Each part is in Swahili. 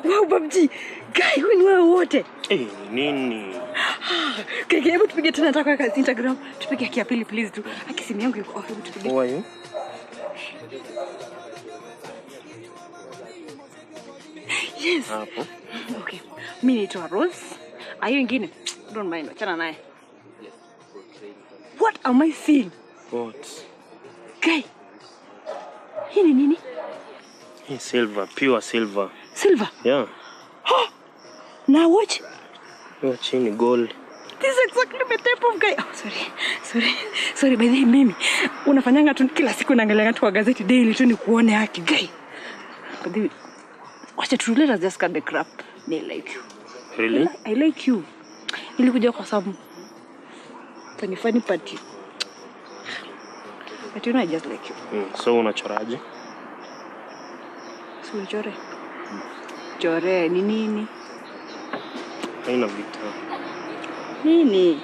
Wow, Babji. Guy, huyu ni wewe wote. Eh, nini? Keke, hebu tupige tena, nataka kuweka Instagram. Tupige haki ya pili please tu. Haki simu yangu iko off, hebu tupige. Who are you? Yes. Hapo. Okay. Mimi naitwa Rose. Hiyo ingine, don't mind, achana naye. What am I seeing? What? Guy. Hii ni nini? Hii silver, pure silver. Silver. Yeah. Na watch. Hiyo chini gold. This is exactly my type of guy. Oh, sorry. Sorry. Sorry, by the way, mimi unafanyanga tu kila siku naangalia tu kwa gazeti daily tu nikuone haki guy. By the way, wacha tu, let us just cut the crap. Me like you. Really? I like you. Nilikuja kwa sababu funny funny party. But you know I just like you. So unachoraje? Si unichore. Chore ni nini? Haina vita. Nini?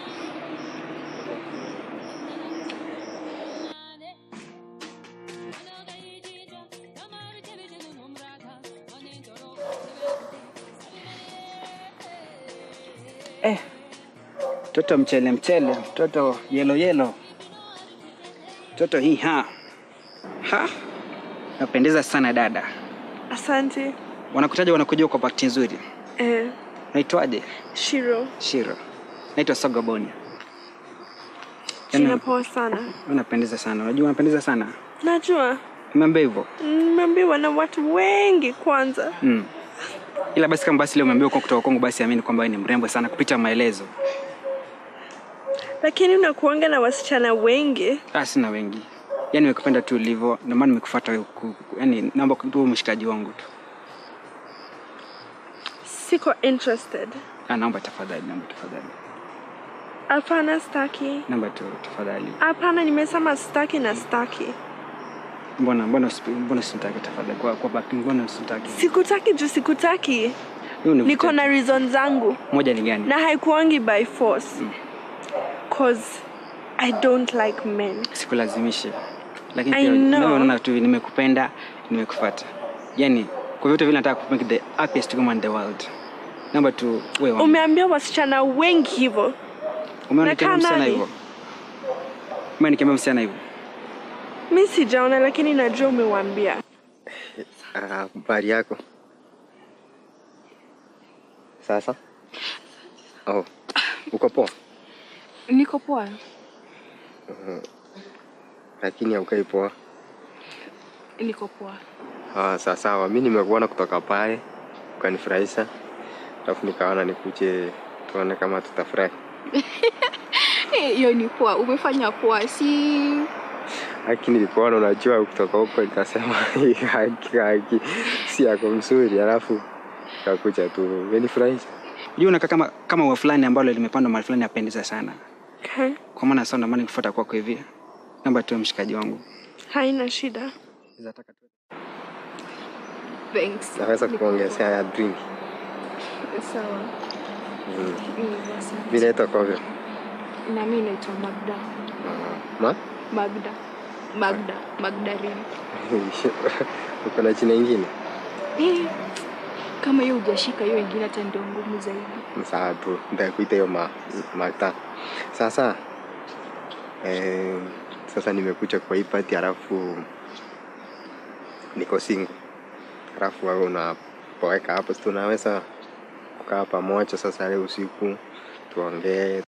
Eh, mtoto mchele mchele, mtoto yelo yelo, mtoto hii ha ha, napendeza sana dada. Asante. Wanakutaja, wanakujua kwa bahati nzuri. Eh, Naitwaje? Shiro. Shiro. Naitwa Soga Bonia. Jina poa sana. Unapendeza sana. Unajua unapendeza sana. Najua. Umeambiwa hivyo? Nimeambiwa na watu wengi kwanza. Ila basi kama basi leo umeambiwa kwa kutoka kwangu, basi amini kwamba wewe ni mrembo sana kupita maelezo. Lakini unakuanga na wasichana wengi. Ah, sina wengi. Yaani nimekupenda tu ulivyo, ndio maana nimekufuata wewe. Yaani naomba tu mshikaji wangu tu. Siko interested. Ah, naomba tafadhali, naomba tafadhali. Hapana, sitaki. Naomba tu tafadhali. Hapana, nimesema sitaki na sitaki. Mbona mbona usitaki tafadhali? Kwa bahati mbona usitaki? Sikutaki juu sikutaki. Wewe Niko na reason zangu. Moja ni gani? Na haikuangi by force. Cause I don't like men. Sikulazimishi. Lakini I pia know. naona tu nimekupenda, nimekufuata. Yaani kwa vyote vile nataka ku make the happiest woman in the world. Naomba tu wewe wangu. Umeambia wasichana wengi hivyo. Umeona Nakaa nikiambia msichana nani? hivyo? Umeona nikiambia msichana hivyo? Mi sijaona lakini najua umewaambia. Habari yako? Sasa? Oh, uko poa? Niko poa. Lakini haukai poa. Niko poa. Ah, sawa sawa. Mimi nimekuona kutoka pale, ukanifurahisha. Alafu nikaona nikuje tuone kama tutafurahi. Hiyo ni poa. Umefanya poa. Si Haki nilikuona unajua kutoka huko nikasema haki haki si yako mzuri, alafu nikakuja tu. Umenifurahisha. Unajua unakaa kama ua fulani ambalo limepandwa mahali fulani yapendeza sana. Okay. Kwa maana sasa ndio maana nikufuata kwako hivi. Naomba tu mshikaji wangu. Haina shida. Nataka tu. Thanks. Naweza kuongezea ya drink. Sawa. Mimi naitwa Kovyo. Na mimi naitwa Magda. Ma? Magda. Magda. Magdalene. Uko na jina ingine? Kama hiyo hujashika hiyo ingine hata ndio ngumu zaidi. Sawa tu, nitakuita hiyo Magda. Sasa sasa nimekuja kwa hii party alafu niko single. Alafu wewe unapoeka hapo, si tunaweza kukaa pamoja sasa leo usiku tuongee.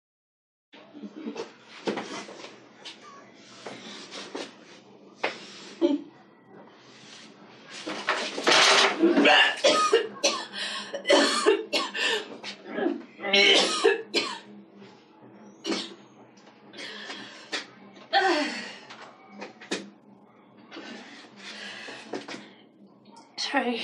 Sorry.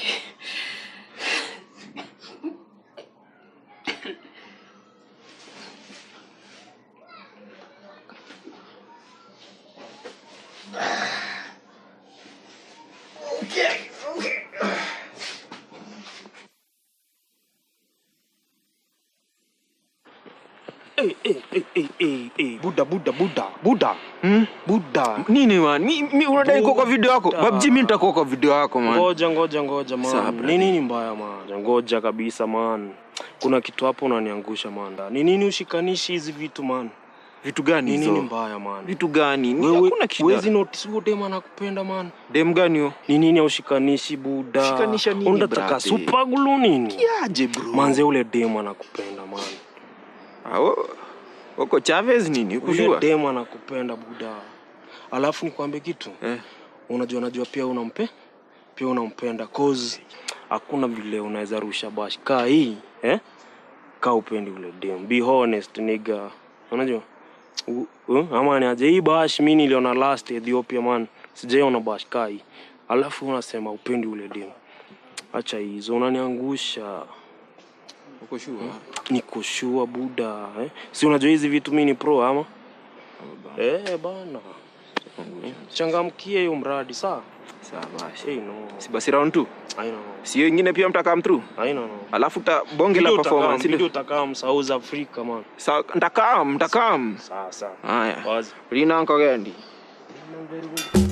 Hey, hey, hey, hey, hey, hey. Buda, buda, buda, buda. Buda. Nini man? Mi unadai kuwa kwa video yako? Buda. Babji, mi nitakuwa kwa video yako man. Ngoja, ngoja, ngoja Sawa, man. brother. Ni nini mbaya man? Ngoja kabisa man. Kuna kitu hapo unaniangusha man. Ni nini ushikanishi hizi vitu man? Vitu gani Ni hizo? nini mbaya man? Vitu gani? Ni Wewe hakuna shida. huwezi notice huyo dem anakupenda man. Dem gani huyo? Ni nini haushikanishi buda? Shikanisha nini, Unataka brother? super glue nini? Kiaje bro? Manze ule dem anakupenda man. Ah, Uko Chavez nini? Ule Ukujua? dem anakupenda buda. Alafu nikwambie kitu. Eh. Unajua, najua pia pia unampenda cause hakuna vile unaweza rusha bash kaa hii, eh? Kaa upendi ule dem. Be honest nigga. Unajua? Ama ni aje hii bash mimi niliona last Ethiopia man. Sijaiona bash kaa hii. Alafu unasema upendi ule dem. Acha hizo, unaniangusha. Uko sure? Niko sure buda, eh? Si unajua hizi vitu mimi ni pro ama? Eh bana. Changamkie hiyo mradi sawa? Sawa basi. Hey, no. Si basi round 2. I know. Si hiyo ingine pia mtakam through? I know. Alafu ta bonge la performance Video ile. utakam South Africa man. Sawa, ntakam, ntakam. Sawa sawa. Haya. Wazi. Lina nkogendi. Very good.